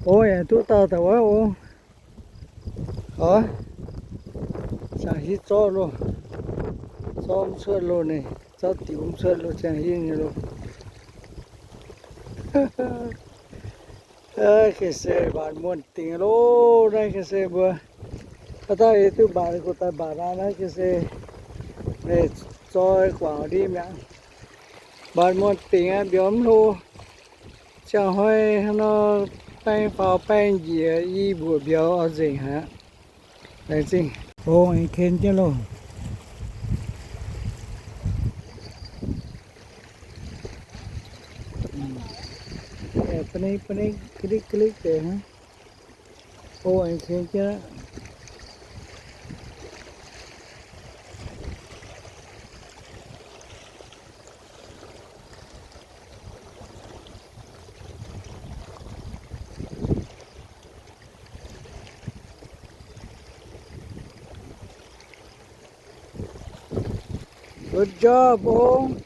O, yaac duqv dauh daaih wuov o. Oix, ziangh hinv zorqv loh, zorqv mv cuotv loh, ninh zorqv diuc mv cuotv loh, ziangh hinv nyei loh. Ga'se mbaatc muonh dingc loh, naaiv ga'se mbuo. Haaix dauh yie duqv mbaatc, gu'daaih mbaatc aqv, naaiv ga'se. Meih zoi guangc ndiev mi'aqv. Mbaatc muonh dingc aqv, mbiauz mv hlo. Ziangh hnoi hnangv nor, baeng faaux baeng njiec, i mbuoqc mbiauz oix nzengc haic. Laengz zingh. Hlo aengx ken jienv loh. Ba'nei ba'nei, ga'lik ga'lik deix hnangv. Hlo aengx ken jienv aqv. Good job, Ong.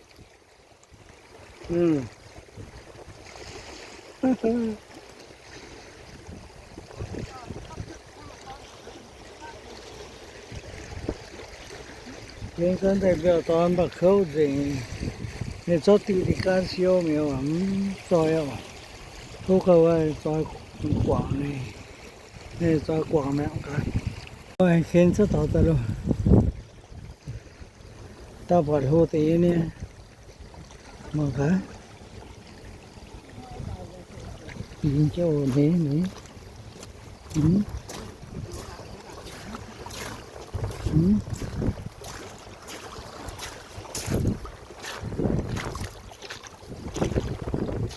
Mm. Gengh gorngv daaih mbiauz dorn mv baac kouv nzengc. Ninh zorqv diuh dih gaanv siou mi'aqv, mv zoi aqv. Kouv gauh wuov zoi guangc ninh, ninh zoi guangc mi'aqv gaax. Ken cuotv taux daaih loh. Dauh buatc hlo deix nyei. Mangc gaax. Dingx jienv oc, neix, neix.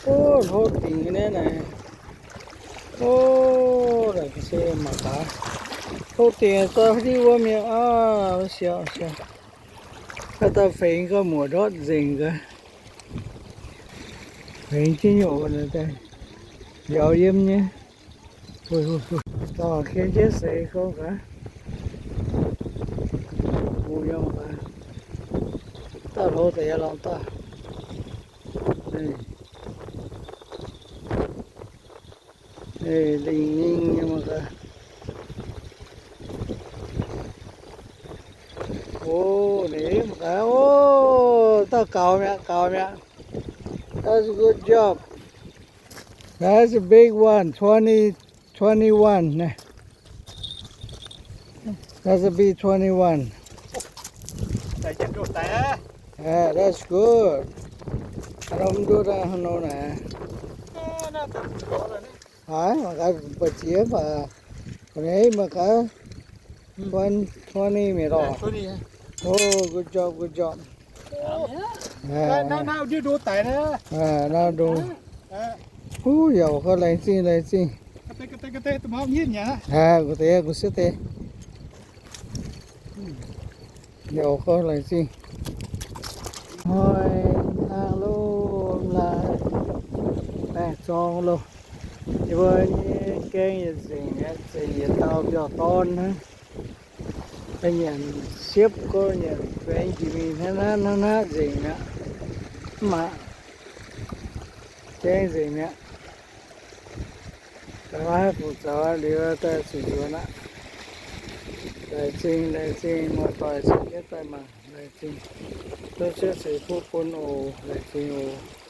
O, hlo dingc nyei naaiv. O, naaic se mangc gaax. Hlo dingc zoi haaix diuh wuom nyei aqv, siau, siau. Haaix dauh fengx gauh muoc ndortv nzengc gaax. Fengx jienv nyei oc, naaiv daaih mbiauz yiem nyei. Dorh ken jienv seix gorngv gaax. Bungx yiem gaax. Dauh hlo deix lorngx dauh. Lingh nyingh nyei mangc gaax. O, ninh mangc gaax, o, dauh gaux mi'aqv, gaux mi'aqv. That's a good job. That's a big one, twenty, twenty-one. That's a big twenty-one. Yeah, that's good. Haaix nor mv ndutv aqv, haaix nor naaic. Haaix, mangc gaax mbu'ziex baac, naaiv mangc gaax, one twenty mingh lorh. Oh, good job, good job. Nduov daic nduov. Huv, yaac gorngv laengz zingh, laengz zingh. Aa, gu'deix, gu'sieqv deix. Yaac gorngv laengz zingh. Hnoi hnangv loh, laaix baengh zorng loh. Yie mbuo nyei gaeng yietc nzengc mi'aqv, nzengc yietc dauh mbiauz-dorn hnangv. Nyanc siepv gorngv nyanc baengx jiex mingh hnangv naaiv, hnangv naaiv nzengc mi'aqv. Mv baac gaeng nzengc mi'aqv. Ga'naaiv fungc zoux liuz daaih zuqc nzuonx aqv. Laengz zingh, laengz zingh muoz-doic caux jienv daaih mangc, laengz zingh. Tov Ziouv ceix fuqv bun oc. Laengz zingh oc.